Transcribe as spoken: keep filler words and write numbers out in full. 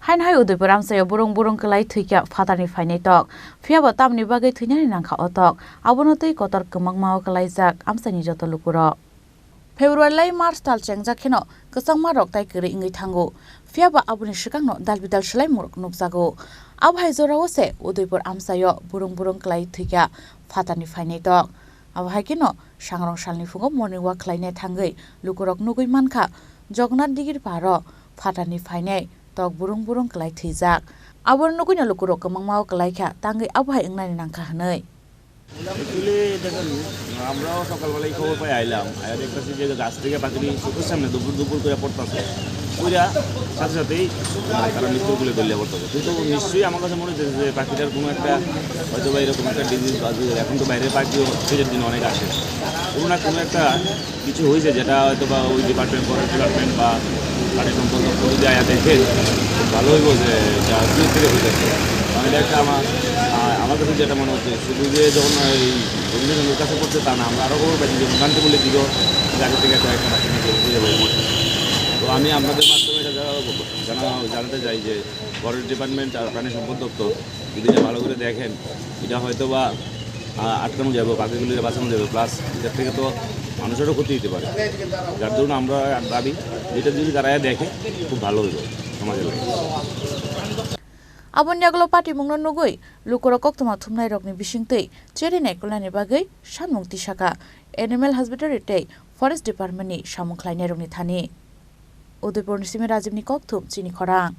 Haino hai Udaipur amchaio burung burung kwlai thwikha phatarni phainai tok. Phiyaba tamni bagwi thwinani nangkha o tok. Abono twi kotor kwmangmao kwlaijak amchaini joto lukurok. February lai March tal chengjak kheno kwchangmarok tai kwrwi wngwi thango. Phiyaba aboni swkangno dalbidal swlaimungrok nukjago. Abo hai jorao se Udaipur amchaio burung burung kwlai thwikha phatarni phainai tok. Abo hai kheno sangrong salni phungo morning walk khlaina thangwi lukurok nugwi mankha Jagannath Digir paharo phatarni phainai tok burung burung kwlai thwijak. Aboni nugwino lukurok kwmangmao kwlaikha tangwi abo hai wngnani nangkha hwnwi. Actually, দেখুন, আমরাও সকালবেলায় খবর পাই আইলাম, আয়া দেখতেছি যে গাছ থেকে পাখি চোখের সামনে দুপুর দুপুর করে পড়তেছে, পড়া সাথে সাথেই, আহ, তারা মৃত্যুর কোলে ঢলে পড়তেছে। কিন্তু নিশ্চয়ই আমার কাছে মনে হচ্ছে যে পাখিটার কোনো একটা, হয়তো বা এরকম একটা ডিজিজ বা যে, এখন তো বাইরের পাখিও শীতের দিনে অনেক আসে, কোনো না কোনো একটা কিছু হয়েছে, যেটা হয়তো বা ওই ডিপার্টমেন্ট, ফরেস্ট ডিপার্টমেন্ট বা প্রাণী সম্পদ দপ্তর যদি আয়া দেখে, খুব ভালো হইব যে এটা দূর থেকে হয়ে যাচ্ছে। কারণ এটা একটা আমার, আহ, আমার কাছে যেটা মনে হচ্ছে, শুধু যে যখন এই রবীন্দ্রনাথের কাছে পড়ছে তা না, আমরা আরও খবর পাইছি যে ভূটান বলে দিল, আগে থেকে কয়েকটা পাখি নিয়ে বের হয়ে যাবে। তো আমি আপনাদের মাধ্যমে এটা জানা-, জানা-, জানাতে চাই যে ফরেস্ট ডিপার্টমেন্ট আর প্রাণী সম্পদ দপ্তর যদি এটা ভালো করে দেখেন, এটা হয়তো বা, আহ, আটকানো যাবে, পাখিগুলিকে বাঁচানো যাবে, প্লাস এটার থেকে তো মানুষেরও ক্ষতি হতে পারে। যার জন্য আমরা দাবি, এটা যদি তারা দেখে, খুব ভালো হইব সমাজের লাগি। Aboni yagulo patimungno nugwi lukurok koktwma thumnairokni bisingtwi cherwi naikolnani bagwi sanmung tisakha Animal Husbandry tei Forest Department ni samung khlainairokni thani. Udaipurni simi Rajibni kokthum chini khorang.